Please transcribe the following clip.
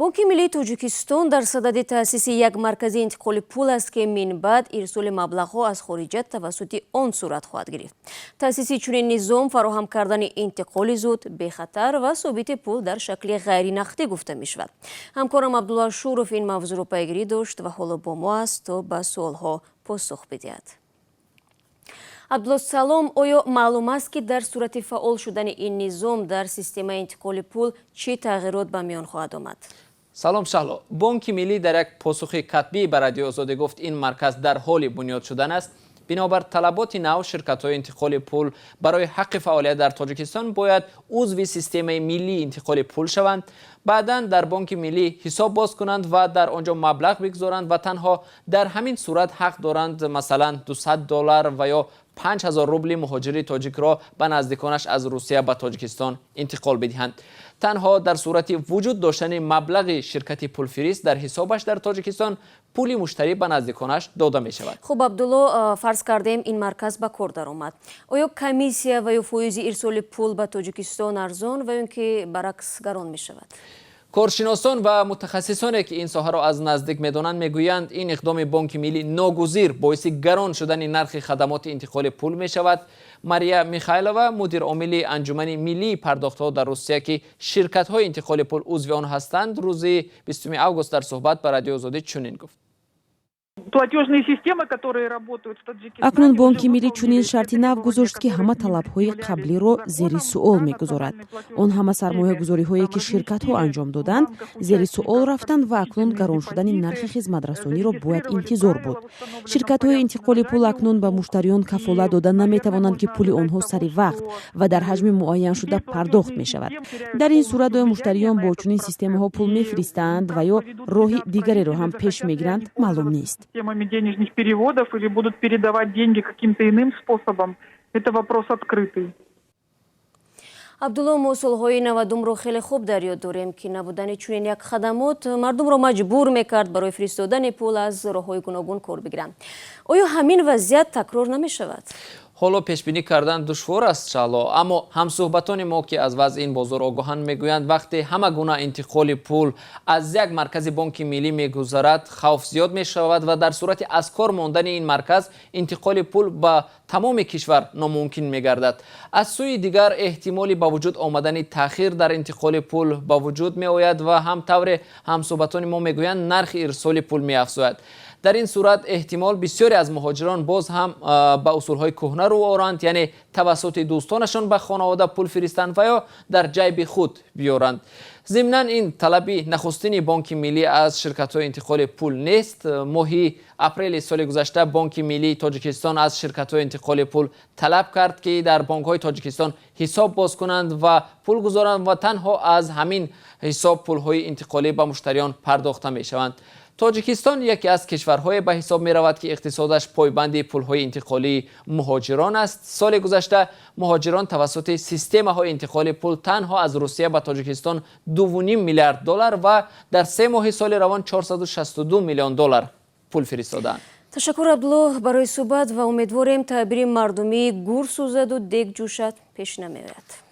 Бонки миллии Тоҷикистон дар садади таъсиси як маркази интиқоли пул аст, ки минбаъд ирсоли маблағҳо аз хориҷа тавассути он сурат хоҳад гирифт. Таъсиси чунин низом фароҳам кардани интиқоли зуд, бехатар ва собити пул дар шакли ғайринақдӣ гуфта мешавад. Ҳамкорам Абдулло Шуров ин мавзӯъро пайгирӣ дошт ва ҳоло бо мо аст, то ба суолҳо посух бидиҳад. Абдулло, салом. Оё маълум аст, ки дар сурати фаъол шудани ин низом дар системаи интиқоли пул чӣ тағйирот ба миён хоҳад омад? Салом, Шаҳло. Бонки миллӣ дар як посухи катбӣ ба Радиои Озодӣ гуфт, ин марказ дар ҳоли бунёд шудан аст. Бинобар талаботи нав, ширкатҳои интиқоли пул барои ҳаққи фаъолият дар Тоҷикистон бояд узви системаи миллии интиқоли пул шаванд, баъдан дар Бонки миллӣ ҳисоб боз кунанд ва дар он ҷо маблағ бигузоранд ва танҳо дар ҳамин сурат ҳақ доранд, масалан, 200 доллар ва ё 5000 рубли муҳоҷири тоҷикро ба наздиконаш аз Русия ба Тоҷикистон интиқол бидиҳанд. Танҳо дар сурати вуҷуд доштани маблағи ширкати пулфирист дар ҳисобаш дар Тоҷикистон пули муштарӣ ба наздиконаш дода мешавад. Хуб, Абдулло, фарз кардем, ин марказ ба кор даромад. Оё комиссия ва ё фоизи ирсоли пул ба Тоҷикистон арзон ва ё ин ки баръакс гарон мешавад? Коршиносон ва мутахассисоне, ки ин соҳаро аз наздик медонанд, мегӯянд, ин иқдоми Бонки миллӣ ногузир боиси гарон шудани нархи хадамоти интиқоли пул мешавад. Мария Михайлова, мудиромили Анҷумани миллии пардохтҳо дар Русия, ки ширкатҳои интиқоли пул узви он ҳастанд, рӯзи 20 август дар суҳбат ба Радиои Озодӣ чунин гуфт: Платежные системы, которые работают в Таджикистане. Акнун Бонки миллӣ чунин шарти нав гузошт, ки ҳама талабҳои қаблиро зери суол мегузорад. Он ҳама сармоягузориҳое, ки ширкатҳо анҷом доданд, зери суол рафтанд ва акнун гарон шудани нархи хизматрасониро бояд интизор буд. Ширкатҳои интиқоли пул акнун ба муштариён кафолат дода наметавонанд, ки пули онҳо сари вақт ва дар ҳаҷми муайяншуда пардохт мешавад. Дар ин сурат оё муштариён бо чунин системаҳо пул мефиристанд ва ё роҳи дигареро ҳам пеш мегиранд, маълум нест. Системами денежных переводов или будут передавать деньги каким-то иным способом, это вопрос открытый. Абдулло, мо солҳои 90-умро хеле хуб дар ёд дорем, ки набудани чунин як хадамот мардумро маҷбур мекард барои фиристодани пул аз роҳҳои гуногун кор бигиранд. Оё ҳамин вазъият такрор намешавад? Ҳоло пешбинӣ кардан душвор аст, Шаҳло, аммо ҳамсӯҳбатони мо, ки аз вазъи ин бозор огоҳанд, мегӯянд, вақте ҳама гуна интиқоли пул аз як маркази Бонки миллӣ мегузарад, хавф зиёд мешавад ва дар сурати аз кор мондани ин марказ интиқоли пул ба тамоми кишвар номумкин мегардад. Аз сӯи дигар, эҳтимоли ба вуҷуд омадани таъхир дар интиқоли пул ба вуҷуд меояд ва ҳам тавре ҳамсӯҳбатони мо мегӯянд, нархи ирсоли пул меафзояд. Дар ин сурат эҳтимол бисёре аз муҳоҷирон боз ҳам ба усулҳои кӯҳна рӯ оранд, яъне тавассути дӯстонашон ба хонавода пул фиристанд ва ё дар ҷайби худ биёранд. Зимнан, ин талаби нахустини Бонки миллӣ аз ширкатҳои интиқоли пул нест. Моҳи апрели соли гузашта Бонки миллии Тоҷикистон аз ширкатҳои интиқоли пул талаб кард, ки дар бонкҳои Тоҷикистон ҳисоб боз кунанд ва пул гузоранд ва танҳо аз ҳамин ҳисоб пулҳои интиқолӣ ба муштариён пардохта мешаванд. Тоҷикистон яке аз кишварҳое ба ҳисоб меравад, ки иқтисодаш пойбанди пулҳои интиқолии муҳоҷирон аст. Соли гузашта муҳоҷирон тавассути системаҳои интиқоли пул танҳо аз Русия ба Тоҷикистон 2,5 миллиард доллар ва дар 3 моҳи соли равон 462 миллион доллар пул фиристодаанд. Ташаккур, Абдулло, барои суҳбат ва умедворем, таъбири мардумии «гур сӯзаду дег ҷӯшад» пеш намеояд.